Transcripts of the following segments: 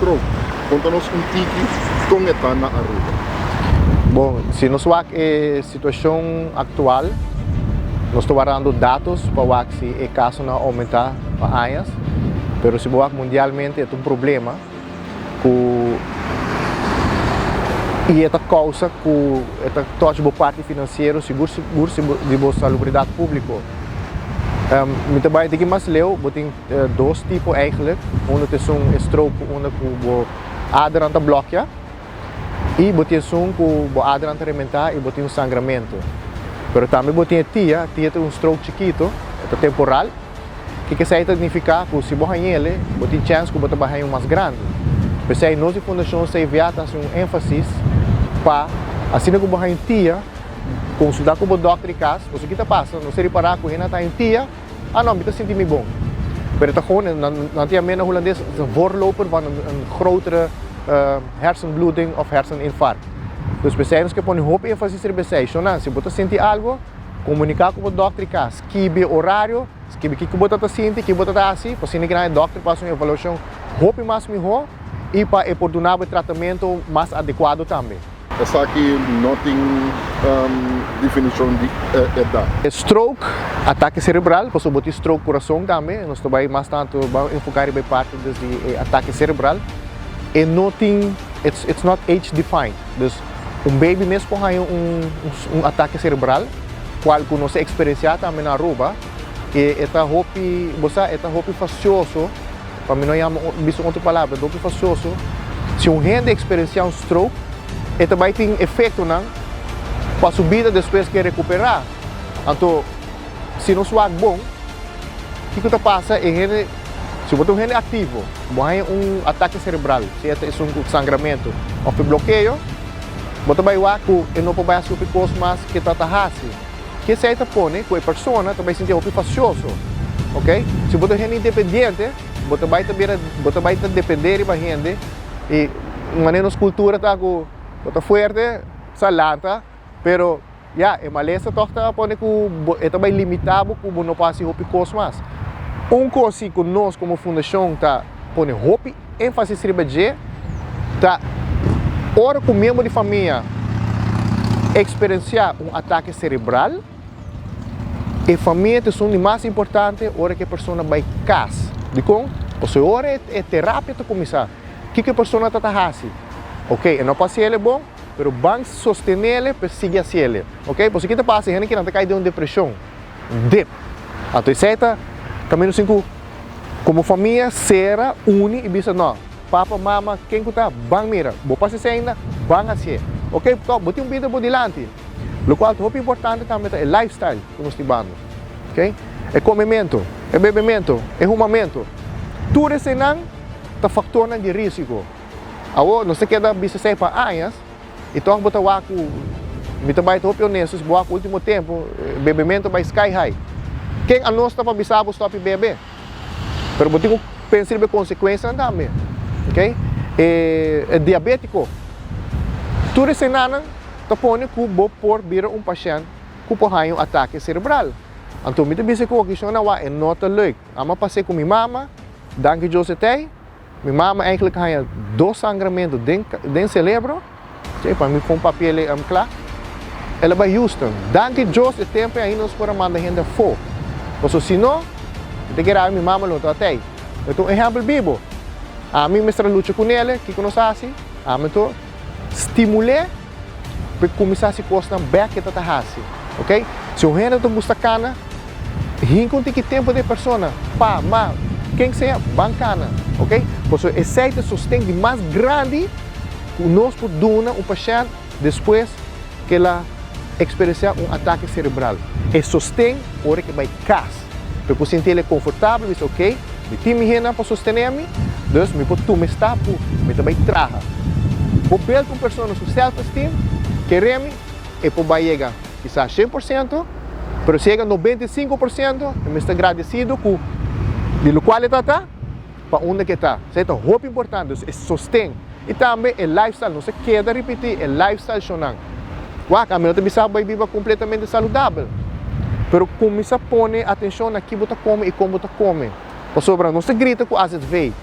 stroke. Konta nos un tiki kon e ta na Aruba. Bon, si nos wak e situashon aktual, nos ta warando datos pa wak si e kasonan a oumentá pa añas, pero si bo wak mundialmente e ta un problema ku i e ta kousa ku e ta touch bo parti finansiero sigur sigur di bo salubridat públiko. Mi ta bai tiki mas leu, bo tin dos tipo eigenlijk, uno ta esun e stroke ku unda ku bo adernan ta blòkia i bo tin esun ku bo adernan ta rementá i bo tin un sangramentu. Pero tambe bo tin e tia, tia ta un stroke chikito, e ta temporal. Kiko esei ta nifiká? Ku si bo hañ'ele, bo tin chèns ku bo ta bai haña un mas grandi. P'esei nos di Fundashon CVA ta hasi un énfasis pa asina ku bo haña un tia, konsultá ku bo dòkter di kas, pasobra ki ta pasa? Nos ta ripará ku hende ta haña un tia, ah no, mi ta sinti mi bon. Pero e ta gewoon, nan ta yam'é na hulandes, het is een voorloper van een grotere hersenbloeding òf herseninfarct. Dus p'esei nos ke pone hopi énfasis riba esei. Shonnan, si bo ta sinti algu, komuniká ku bo dòkter di kas. Skibi orario, skibi kiko bo ta ta sinti, kiko bo ta ta hasi, pa asina kina e dòkter por hasi un evaluashon hopi mas mihó i pa e por duna bo e tratamentu mas adekuado tambe. Esaki no tin definishon di edat. Stroke, atake serebral, pasobra bo tin stroke kurason tambe, nos ta bai mas tantu bai enfoká riba e parti des di e atake serebral, e no tin, it's not age defined, dus un baby mes por haña un atake serebral, cual cu nos a experiencia tambe na Aruba, e e ta hopi, bo sa, e ta hopi fastioso, pa mi no yama, bisa un otro palabra, e ta hopi fastioso, si un hende experiencia un stroke, e ta bay tin efectonan pa su bida despues ke recupera. Anto, si nos wak bon, kico ta pasa, e hende, si bo ta un hende activo, bo haña un atake cerebral, sea ta esun cu sangramento of e blokeo, Bo ta bai wak ku e no por bai hasi hopi kos mas ke ta ta hasi. Ki esei ta pone ku e persona ta bai sinti hopi fasioso. Ok? Si bo ta un hende independiente, bo ta bai ta bira, bo ta bai ta depende riba hende i manera nos kultura ta ku bo ta fuerte, sa lanta, pero ya, e malesa tòg ta pone ku bo, e ta bai limitá bo ku bo no por hasi hopi kos mas. Un kos si ku nos komo fundashon ta pone hopi énfasis riba dje ta ora ku miembro di famia eksperensiá un atake serebral, e famia ta esun di mas importante ora ku e persona bai kas. Dikon? Pasobra e ora e terapia ta kuminsá. Kiko e persona ta ta hasi? Oke, e no por hasi el e bon, pero ban sostenele pa e sigui hasi el. Oke? Pasobra ki ta pasa? E hende kinan ta kai den un depreshon, un dip. Anto esei ta kaminda sin ku Komo famia sera, uni i bisa no, papa, mama, ken ku ta, ban mira, bo pasa esei ainda, ban hasié. Ok, tòg bo tin un bida bo dilanti. Lokual ta hopi importante tambe ta e lifestyle ku nos tin bando. Ok, e komementu, e bebementu, e humamentu, tur eseinan ta faktornan di risiko. Awor nos ta keda bisa esei pa añas i tòg bo ta wak ku, mi ta bai ta hopi honesto, si bo wak ultimo tempu, bebementu a bai sky high. Ken a nos ta pa bisa bo stòp di bebe? Pero bo tin ku pensa riba e konsekuensianan tambe, ok? E diabétiko, tur esenanan ta pone ku bo por bira un pashènt ku por haña un atake serebral. Anto mi ta bisa ku okashon awa e no ta leuk. Amo a pas'é ku mi mama, danki Dios e tei. Mi mama eigenlijk a haña dos sangramentu den den celebro, sí, pa mi kon papia el e kla. El a bai Houston. Danki Dios e tempu ei ainda nos por a manda hende afó. Pasobra si no, mi ta kere ami mi mama lo ta atei. E ta un ehèmpel bibo. Ami mester a lucha ku nele, kiko nos a hasi? Ami to stimul'é pa e kuminsá hasi kosnan bèk ke ta ta hasi. Ok? Si un hende ta gusta kana, Hinka un tiki tempu den e persona, pa, ma, ken sea, ban kana, ok? Pasobra esei ta e sosten di mas grandi ku nos por duna un pashènt despues ku el a eksperensiá un atake serebral. E sosten ora ku e bai kas, pa e por sinti el e konfortabel, bisa ok, mi tin mi hendenan pa sostené mi, dus mi por tuma e stap ku mi ta bai traha. Bo build un persona su self esteem, kere mi, e por bai yega. Kisas 100%, pero si yega 95%, e mester gradesido ku di lokual e ta ta, pa unda ku e ta. Esei ta hopi importante, dus e sosten. I tambe e lifestyle, nos a keda ripití e lifestyle shownan. Wak, ami no ta bisa bo bai biba kompletamente saludabel, pero kuminsá pone atenshon na ki bo ta kome i kon bo ta kome. Pasobra nos ta grita ku azv.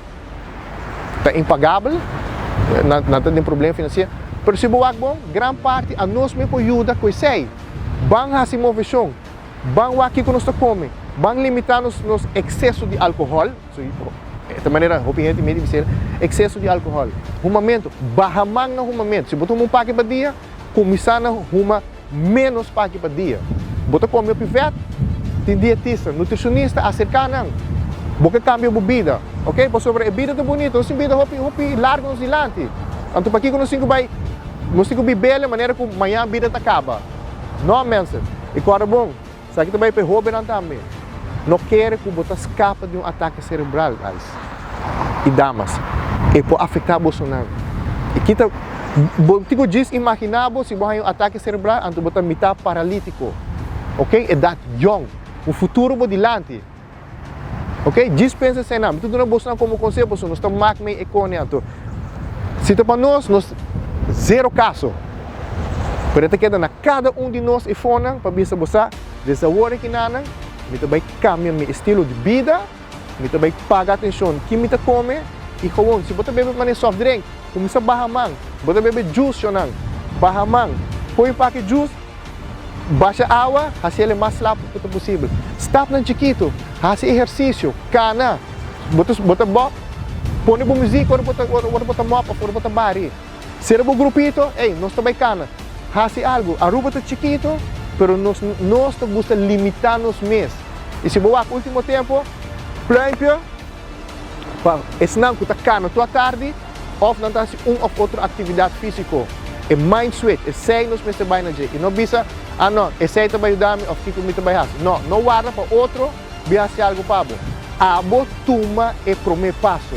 Ta impagabel, nan ta den problema finansiero, pero si bo wak bon, gran parti anos mes por yuda ku esei. Ban hasi moveshon, ban wak kiko nos ta kome, ban limitá nos nos ekseso di alkohòl, e ta manera hopi hende medi bisera, ekseso di alkohòl, humamentu, baha man na humamentu, si bo ta huma un paki pa dia, kuminsá na huma ménos paki pa dia. Bo ta kome hopi vèt? Tin dietista, nutrishonista aserká nan. Bo ke kambia bo bida, ok? Pasobra e bida ta bunita, nos tin bida hopi hopi largu nos dilanti. Anto pakiko nos tin ku bai, nos tin ku bibel e manera ku mañan bida ta kaba? No, mensen. I kòrda bon, esaki ta bai pa e hóbennan tambe. No kere ku bo ta skapa di un atake serebral, guys i damas. E por afektá bosonan. I kita, bo tin ku djis imaginá bo si bo haña un atake serebral, anto bo ta mitá paralítiko. Ok, edat yòn, un futuro bo dilanti. Ok, djis pensa eseinan. Mi ta duna bosonan komo konseho pasobra nos ta mak mei e kone anto. Si ta pa nos, nos zero kaso. Pero e ta keda na kada un di nos e fonan pa bisa bo sa. Desde awor aki nanan, mi ta bai kambia mi estilo di bida, mi ta bai paga atenshon ki mi ta kome i gewoon si bo ta bebe manera soft drink, kuminsá baha man, bo ta bebe juice shonnan, baha man, poi un paki juice, basha awa, hasi el e mas slap ku ta posibel. Stapnan chikitu, hasi ehersisio, kana, bo ta bo ta bòp, pone bo muzik ora bo ta ora bo ta mòp òf ora bo ta bari. Sera bo grupito, ey, nos ta bai kana, hasi algu. Aruba ta chikito, pero nos nos ta gusta limita nos mes. I si bo wak ultimo tempo, pluimpio pa esnan ku ta kana tur atardi of nan ta hasi un of otro aktividat fisiko. E mind switch, esei nos mester bai na dje. I no bisa, ah no, esei ta bai yuda mi of kiko mi ta bai hasi. No, no warda pa otro bin hasi algu pa bo. Abo tuma e prome paso.